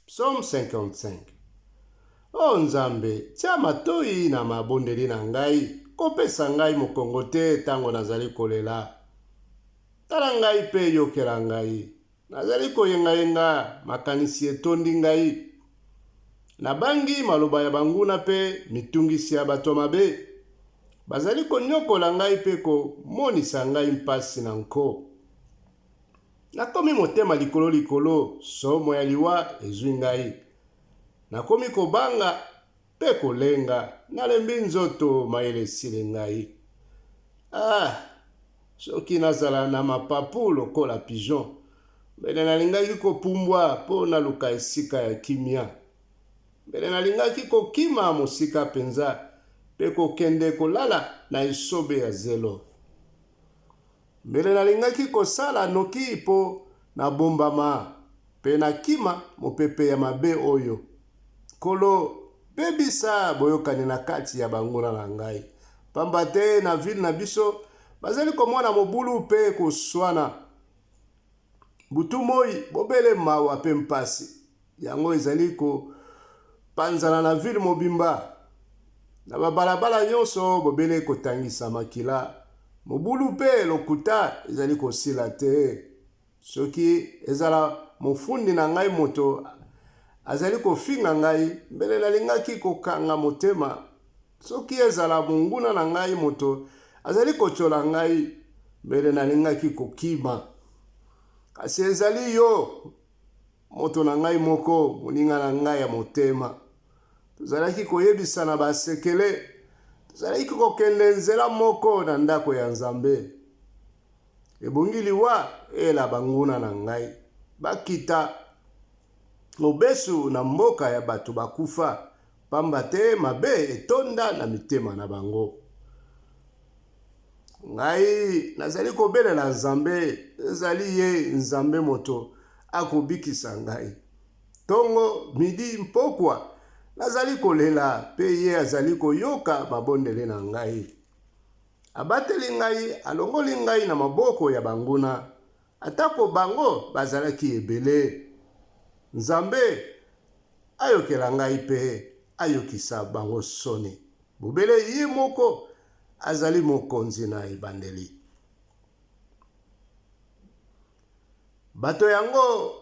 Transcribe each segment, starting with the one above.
Psaume 55. O Nzambe, tia matoi na mabondeli na ngai, kopesa ngai mokongo te ntango nazali kolela. Tala ngai mpe yokela ngai. Nazali koyengayenga, makanisi etondi ngai. Nabangi maloba ya banguna mpe mitungisi ya bato mabe. Bazali konyokola ngai mpe komonisa ngai mpasi na nko. Nakomi motema likolo-likolo, somo ya liwa ezwi ngai. Nakomi kobanga mpe kolenga, nalembi nzoto, mayele esili ngai. Ah, soki nazala na mapapu lokola pigeon, mbele nalingaki kopumbwa mpo naluka esika ya kimia. Mbele nalingaki kokima mosika mpenza mpe kokende kolala na esobe ya zelo. Mbele nalingaki kosala noki mpo nabombama mpe nakima mopepe ya mabe oyo. Nkolo, bebisa boyokani na kati ya banguna na ngai, pamba te na vile na biso bazali komona mobulu mpe koswana. Butu moi, bobele mawa mpe mpasi. Yango ezali kopanzana na ville mobimba. Na babalabala nyonso, bobele kotangisa makila. Mobulu mpe lokuta ezali kosila te. Soki ezala mofundi na ngai moto azali kofinga ngai, mbele nalingaki kokanga motema. Soki ezala monguna na ngai moto azali kotyola ngai, mbele nalingaki kokima. Kasi ezali yo, moto na ngai moko, moninga na ngai ya motema. Tozalaki koyebisana basekele, tozalaki kokende nzela moko na ndako ya Nzambe. Ebongi liwa eyela banguna na ngai, bakita mobesu na mboka ya bato bakufa, pamba te mabe etonda na mitema na bango. Ngai nazali kobelela Nzambe, ezali ye Nzambe moto akobikisa ngai. Tongo, midi, mpokwa, nazali kolela, mpe ye azali koyoka mabondeli na ngai. Abateli ngai, alongoli ngai na maboko ya banguna, atako bango bazalaki ebele. Nzambe ayokela ngai mpe ayokisa bango soni. Bobele ye moko azali mokonzi na ebandeli. Bato yango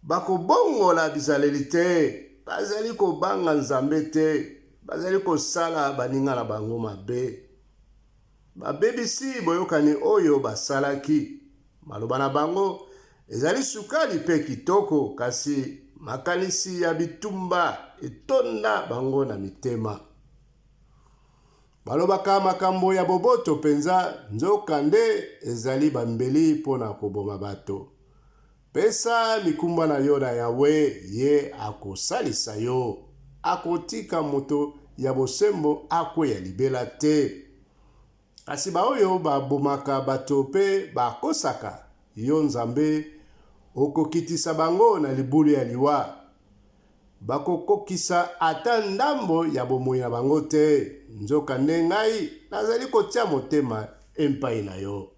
bakobongola bizaleli te, bazali kobanga Nzambe te, bazali kosala baninga na bango mabe. Babebisi boyokani oyo basalaki. Maloba na bango ezali sukali mpe kitoko, kasi makanisi ya bitumba etonda bango na mitema. Balobaka makambo ya boboto mpenza, nzokande ezali bambeli mpo na koboma bato. Pesa mikumba na yo na Yawe, ye akosalisa yo. Akotika moto ya bosembo akweya libela te. Kasi baoyo babomaka bato mpe bakosaka, yo Nzambe, okokitisa bango na libulu ya liwa. Bakokokisa ata ndambo ya bomoi na bango te, nzokande ngai nazali kotia motema epai na yo.